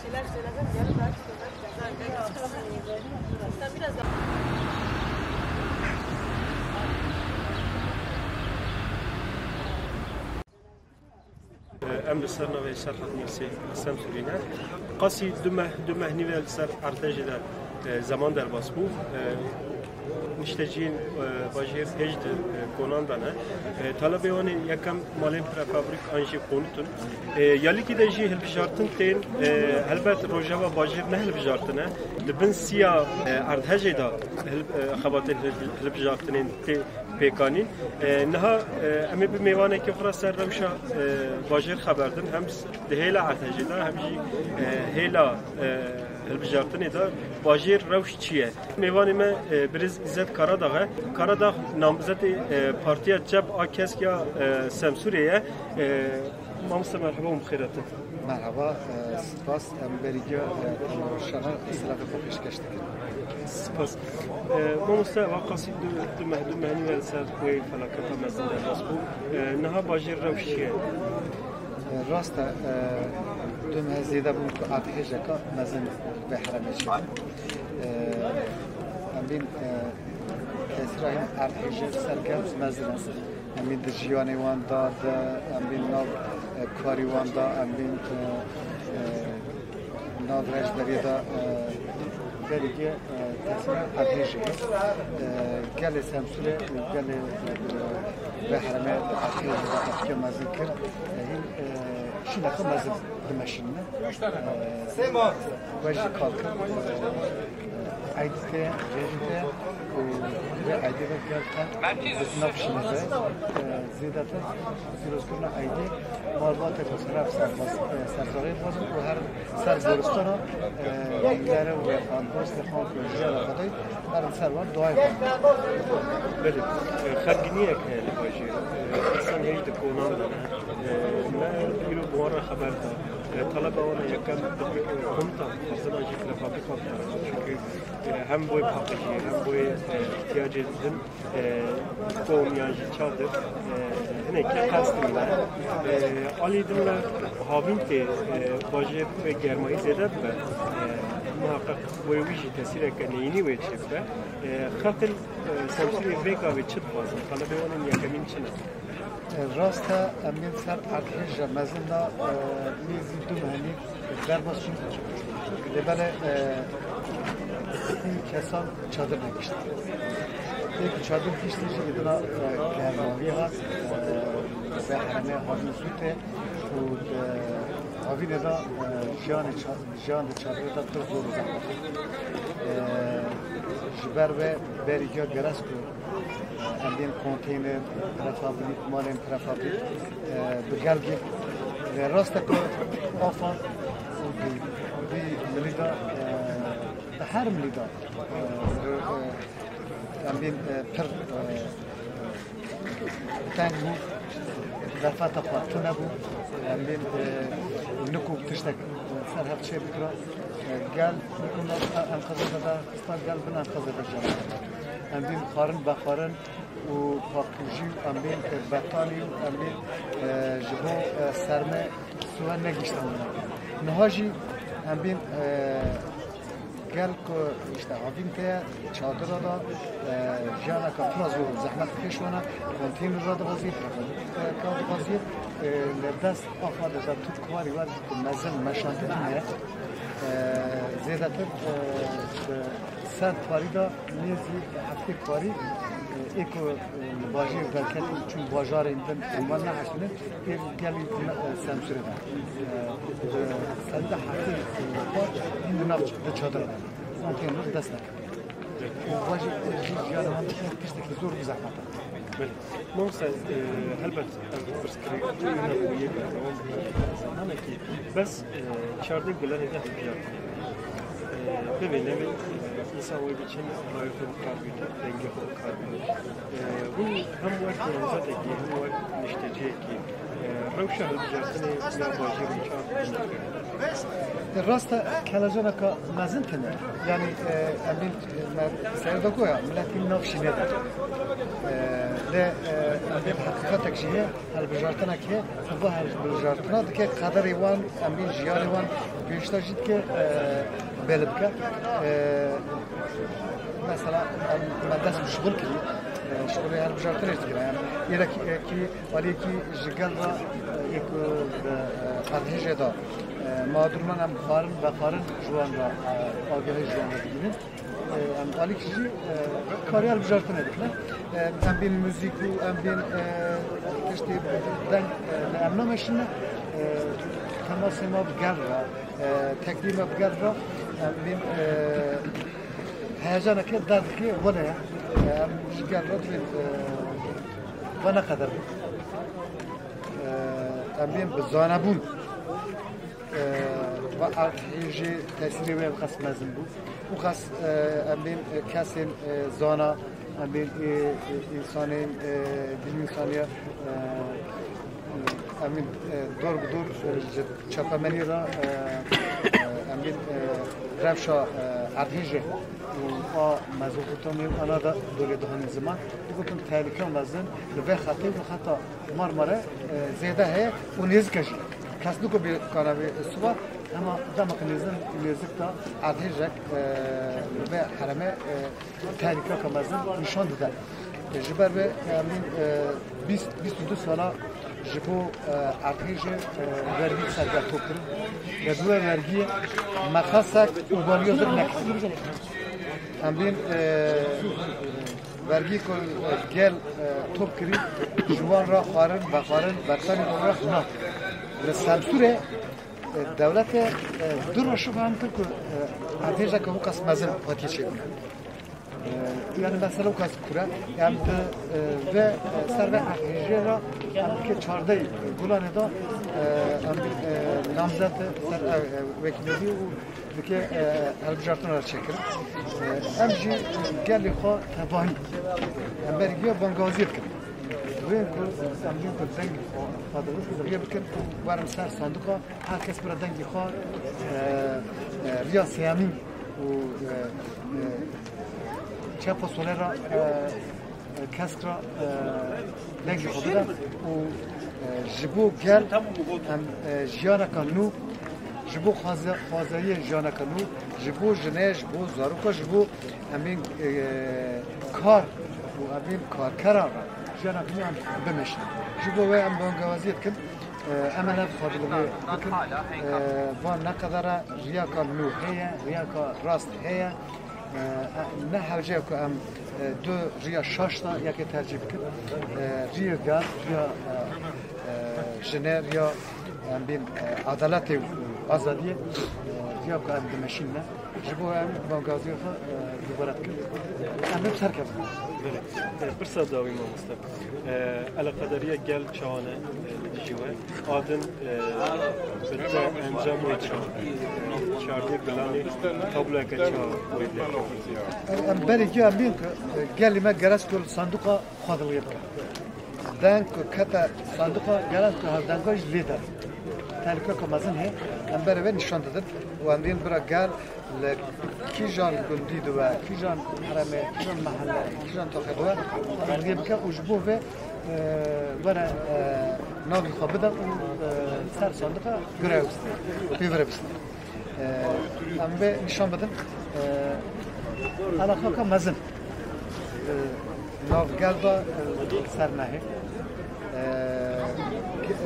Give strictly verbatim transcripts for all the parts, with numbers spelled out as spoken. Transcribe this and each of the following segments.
Em li ser navê Serhat Nîvsê Semsûrî ne. Qasî du meh, du meh nîve li ser erdhejê de, e, zeman derbas bû. E, nişteciyên, e, bajêr hêj di, e, konan de ne. E, talebê wan ê yekem malên prefabrik an jî konut in. E, ya likî de jî hilbijartin tên, e, helbet rojeva bajêr ne hilbijartin e. Li bin siya, e, erdhejê de hil-, e, xebatên hil-, hilbijartinên tê pêkanîn. E, niha, e, em ê bi mêvanekî xwe re ser rewşa, e, bajêr xeber din. Hem s-, di hêla erdhejê de, hem jî, e, hêla, e, hilbijartinê de bajêr rewş çi ye? Mêvanê me, e, birêz Îzzet Karadağ e. Karadağ namzetê, e, Partiya Cep a Kesk ya, e, Semsûrê ye. E, Mamoste merheba û bi xêr hatin. Merhaba, e, spas. Em berî giya, e, temaşevanê silavê xwe pêşkeş dikin. Spas. E, mamoste, ewa qasî du, du meh, du meh nîve li ser wê felaketa mezin derbas bû. E, niha bajêr rewş çi ye? E, rast e, e, du meh zêde bûn ku erdhêjeka mezin vê heremê çêbû. E, em bîn, e, tesîra hîn erdhêjê ser gel mezin e. Em bîn di jiyanê wan de, di, em bîn nav, e, karî wan de, em bîn, e, e, nav rejberiyê de, e, berî giya, e, tesîra erdhêjê ye. E, gelê Semsûrê û gelê, e, vê heremê di erdhêjê de etkiya mezin kir. E, hîn, e, şîneka mezin dimeşînin. E, we jî kal kir. E, Eydî tê, cejî tê û vê eydê ve gel te bi nav şîne de, e, zêdetir pîrozkirina eydê malbatê xwe ser serbaz, e, sersaxiyê dixwazin û her ser goristana, e, nere û rêxan, dostê xwe ku jiyana xwe de herin ser wan duayê xwe. Belê, e, xergîniyek heye li bajêr. E, însan hêj di konan de ne. E, me îro bi wan re xeber da. E, taleba wan e yekem, e, komutan, xwazina jî prefabrika bikare. Çunkî, e, hem boy paqijî, hem boy, e, ihtiyacê din, e, kom yan jî çadir, e, hinekî qest in me. E, alî din me havîn tê, e, bajêr wê germayî zêde bibe. E, muheqeq wê wî jî tesîreke neyînî wê çêbibe. E, xelkên, e, Semsûrê vê gavê çi dixwazin? Talebê wan ên yekemîn çi ne? Rast e, em bên ser erdhêja mezin de, e, nêzî du meh nîv derbas bûn. Lê belê, e, hîn kesan çadir negihiştin. Yê ku çadir gihiştin jî êdina, e, germaviyê hat, e, vê heremê havîn zû tê û, e, havînê de, e, jiyanê ça-, jiyan di çadirê de pir zor û zehmet e. E, ji ber vê berî giya gerez ku Em bên konteyner, prefabrik, malên prefabrik, e, bi gel girt. Lê rast e ku afa û di, di milî de, e, di her milî de, e, e, em bên, e, pir, e, teng bû, derfeta xwe tune bû. Em bên, e, nik û tiştek ser hev çêbikira. E, gel, nik û nav enqezê de, xista gel bin enqezê de cem. Em bên xwarin vexwarin, û paqijî û em bên betanî û em bên, e, ji bo, e, serme siwe negihiştin. Niha jî em bên, e, gel ku îşte havîn tê çadira de, e, jiyaneke pir zor û zehmet pêş wana, konteynera dixwazî, prefabrik, e, ka dixwazî, e, li dest afa de tu kwarî wer mezin meşandin heye, e, zêdetir, e, ji sed parî de nêzî heftê parî, e, ê ku, e, li bajêr derket û çûn bajarên din û wan nehiştine, ê gelî, e, Semsûrê de. E, e, sed û heftê, e, par hîn di nav di çadir de. Konteyner dest nekevin. Û bajêr jî jiyana wan tiştekî zor û zehmet e. Belê. Mamoste, e, helbet ev pirsgirêk tu yê nebûyê berdewam dike. Zamanekî bes, e, çardeh gulenê de hilbijartin. E, bibê nevê, e, însan wê biçin rayê xwe bi kar bîne, dengê xwe bi kar bîne. E, hûn hem wek namzetekî, hem wek nişteciyekî, e, Rewşa hilbijartinê ya bajêr û çar. Rast e, kelecaneka mezin tune. Yanî, e, em ê, me seyr de goya, miletî nav şînê de. E, lê, e, em ê heqîqetek jî heye, hilbijartinek heye, va hilbijartina dike qederê wan, em ê jiyanê wan pêşta jî dike, e, bêle bike. E, mesela, em, me dest bi şixul kirî, e, şixulê hilbijartinê jî dikine. Yani, yê de ki, e, ki Aliyekî ji gel re, e, yê ku di, e, erdhêjê de, e, mağdurman em xwarin, vexwarin ji wan re, e, agahî ji wan re digihînin. E, em alîkî jî, e, kariya hilbijartinê dikine. E, em bên muzîk û em bên, e, tiştê deng, e, li em nameşîne. E, temasê me bi gel re, e, teklî me bi gel re, em bên, e, heyecaneke derdikê wele ye. E, em ji gel re dibên, e, ve ne qeder bû. E, em bên bi zanebûn, e, ve erdhêjê tesîrê wê bi qas mezin bû. Û qas, e, em bên, e, kesên, e, zana, em bên, e, e, însanên, e, bilimînsaniya, e, e, em bên, e, dor bi dor, e, ji çapemenî re, e, e, em bên, e, rewşa, e, erdhêjê û a Mezopotamya û ana da dolê dihanî ziman. Digotin tehlîka mezin li vê xetê û xeta Marmara, e, zêde heye û nêzik e jî. Kes niko bê kana vê siva, hema demek nêzin, nêzik da erdhêjek, e, li vê heremê, e, tehlîkeke mezin nîşan dide. E, ji ber vê, e, em bên, e, bîst, bîst û du sala ji bo, e, erdhêjê, e, vergî sergertop kirin. Lê bi wê vergiyê me qesek û balyoz nekirin. Em bên, e, vergî ku, e, gel, e, top kirî, ji wan re xwarin, vexwarin, bertanî û rex na. Li Semsûrê, e, dewletê, e, du roj fehm kir ku, e, erdhêjeke wî qas mezin hatiye çêkirin. E, yani mesele wî qas kûr e. Em di, e, ve, e, ser ve erdhêjê re, em dike çardeh Gulanê de, e, em, e, namzet ser, e, e, wekîliyê û dike, e, hilbijartina re çêkirin. E, em jî gelê xwe tevahî. Em berî vê bangaziyê dikin. Wê ku em jî ku dengê xwe, xwe dixwin, bikin, werin ser sanduqa, her kes bira dengê xwe, e, e, riya sêyemîn û, e, e, çepa solê re, e, e, kesk re, e, dengê xwe bide û, e, ji bo gel em, e, jiyaneka nû, ji bo xwaze-, xwazayiyê jiyaneka nû, ji bo jinê, ji bo zaroka, ji bo em ên, e, kar û em ên karkeran re jiyaneka nû em bimeşin. Ji bo wê em bangawaziyê dikin, e, em ê nev xwe dilê bikin, e, van ne qedere riyaka nû heye, riyaka rast heye. E, ne hewce ye ku em, e, du riya şaş de yekê tercîh bikin. E, riyê gel, riya, e, e, jinê, riya em bên, e, edaletê û azadiyê, e, riya ku em dimeşînine. Ji bo em bangaziyê xwe, e, dubare bikin. Em ê bi ser kevin. Belê. E, pirsa dawî mamoste. E, eleqedariya gel çawa ne, e, li dijî we? A din, e, bi te encam wê çi? Çardê Gulanê tabloyeke çi wê de? Em berê giya bîn ku, e, gelî me gerek ku li sanduqa xwe dilê bike. Deng ku kete sanduqa gerek ku hevdenga jî lê der. Tehlîkeke mezin heye, em berê ve nîşan didin û em dîn bira gel Li kîjan gundî diwe, kîjan heremê, kîjan mehele, kîjan toxê diwe, rê bike û ji bo vê, e, were, e, navê xwe bide û, e, ser sandiqa gure bistîne, pêvire bistîne. E, em vê nîşan bidin, e, eleqaka mezin. E, Navgel de, e, ser nehê. E,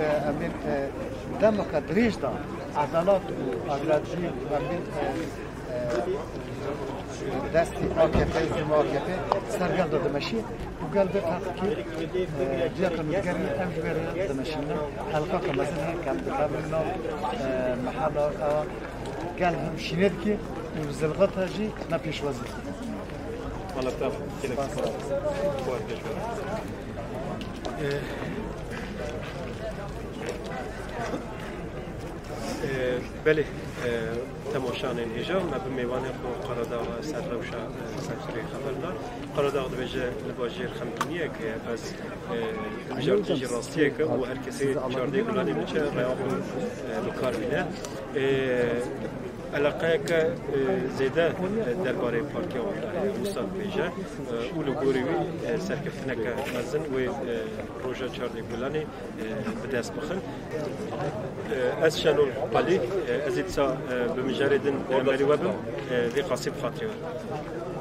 e, em bên, e, demeke dirêj de edalet û azadiyê û em bên, e, e, destî A K P, zûma A K P ser gel de dimeşî û gel vê ferq kir, e, ciyaka nû digerî em ji vê re dimeşînin. Eleqaka mezin heye, em dikevin nav, e, mehela, e, gel hemşînê dikî û zilxeta jî me pêşwazî dikî. Wala, tamam. Gelek spas. Ee, e, belê, e, Temaşanên hêja me bi mêvanê xwe Karadağ ser rewşa, e, sektorê xeber da. Karadağ dibêje li bajêr xemgîniyek e, bes, e, mijartî jî rastiyeke û her kesê çardeh Gulanê biçe rêya xwe, e, bi kar bîne. E, eleqeyeke, e, zêde, e, derbarê partiya wan heye. Wisa dibêje, e, û li gorî wî, e, serkeftineke mezin wê, e, roja çardeh Gulanê e, bi dest bixin. E, ez Şenol Palî, e, ez ê dîsa, e, bi mijarê din, e, berî we bim, e, vê qasî bi xatirê we.